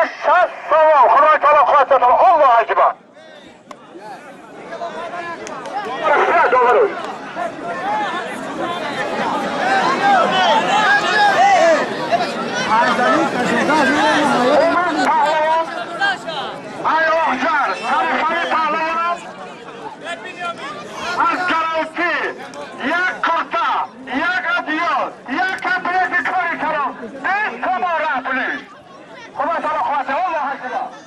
60 сомон. Худои таоло қувват. Аллоҳу акбар. Аз Караути як курта, як адиёл, як комплекти кори калон, 20 сомон рафлиш. Худо таоло қувват. Аллоҳу акбар.